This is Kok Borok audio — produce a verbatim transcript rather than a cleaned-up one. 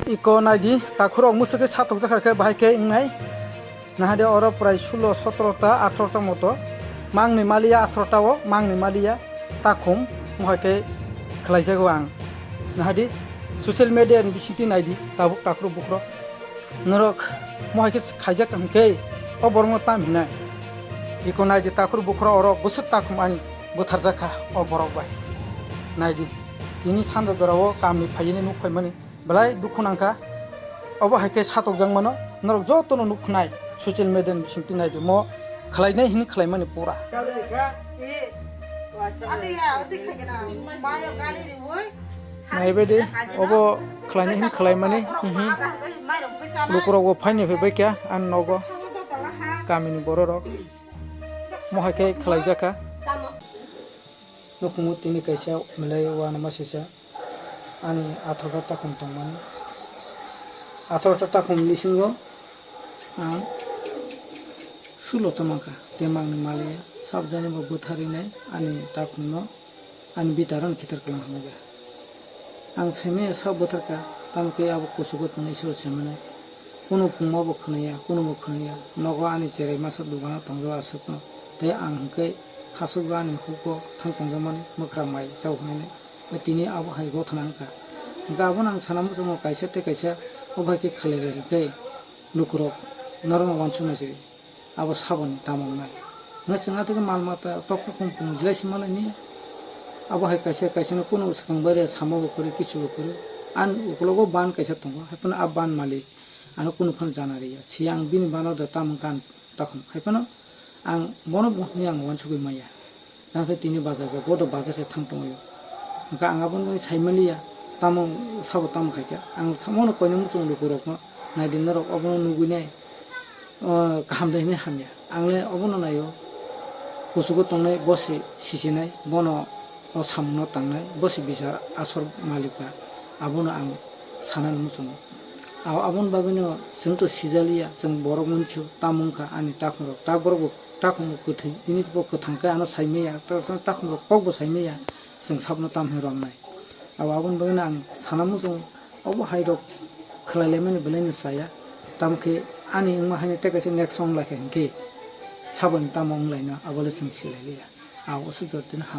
Iko naidi, takhurok mwswk khe satokjak kha khe bahai khe wngnai. Nahadi oro prai sulo, sotoro ta, atharo ta moto. Mangni maliya atharo ta o, mangni maliya takhum, mohai khe khlaijago ang. Nahadi, social media ni bisingtwi naidi, tabuk takhurok bukhurok. Norok mohai khe khaijak hwnkhe, o borokno tam hinai. Iko naidi, takhurok bukhurok oro bwswk takhum ani butharjak kha o borok bai. Naidi, tini sanja jorao kamni phaiyani nuk phaimani. Belai dukhu nangkha. Obo hai khe satokjak mano. Norok jotono nukhnai social media ni bisingtwi naidi mo khlainai hini khlaimani pura. Naibaidi obo khlainai hini khlaimani hihi. Lukurokbo phaini phaibai kha ani nogo kamini bororok. Mohai khe khlaijak kha. Nukhungo tini kaisa belai uanama sisa ani atharo takhum tongmani. Atharo takhum bisingo ang sulo tongmangkha, tei mangni maliya sabjani bo bwtharinai ani takhumno ani bitarano khitar kwlang hwnwi. Ang saimanya sak bwtharkha, tamo khe abo kuchugo tongwi Iswrano saimanai. Kunu pungma bo khwnaya, kunu bo khwnaya. Nogo ani cherai masa dogano tongjago aswkno. Tei ang hwnkhe hachukgo ani hukugo thang tongjakmani mwkhra mai chao hwnwi. Tei tini abo hai gothana wngkha. Hwnkhe abono ang sana muchungo kaisa tei kaisa o bai khe khlai rwdi tei lukurok norokno uansuknai se abo saboni tamo wngnai. Hwnkhe chwng atwkhe mal mata tok tok pung pung belai se manlaini. Abo hai kaisa kaisa no kunu swkang bai rw samo bo kwrwi kichu bo kwrwi. Ani ukologo ban kaisa tongo, hai phano a ban malik ano kunu phano jana rwya. Siya ang bini bana da tamo gan takhum, hai phano ang bono bo hwnwi ang uansugwi manya. Tamo khe tini bazar bo, bodo bazar se thang tongwi. Hwnkhe ang abono sai manliya, tamo sabo tamo khai khe. Ang tamo no koino muchung lukurokno naidi norok obono nugwi nai. O kaham de hinwi hamya. Ang le obono naio. Kuchugo tongnai bo se sichinai, bono o samungno tangnai, bo se bichar asor malik ba. Abono ang sanani muchungo. Abo, aboni bagwino chwng to sijaliya, chwng borok mwnchu, tamo wngkha ani takhumrok. Ta borok bo takhumrok kwthwi, tini bo kwthang khe ano saimaya, ta, ta, takhumrok kokbo saimaya, chwng sabno tam hinwi romnai. Abo, aboni bagwino ang sana muchungo, obo hairok khlai laimani belaino chaya, tamo khe ani wngma haino tei kaisa next wng lai kha hinkhe saboni tamo wng laino, abo le chwng silai liya. Abo se jotoni ham.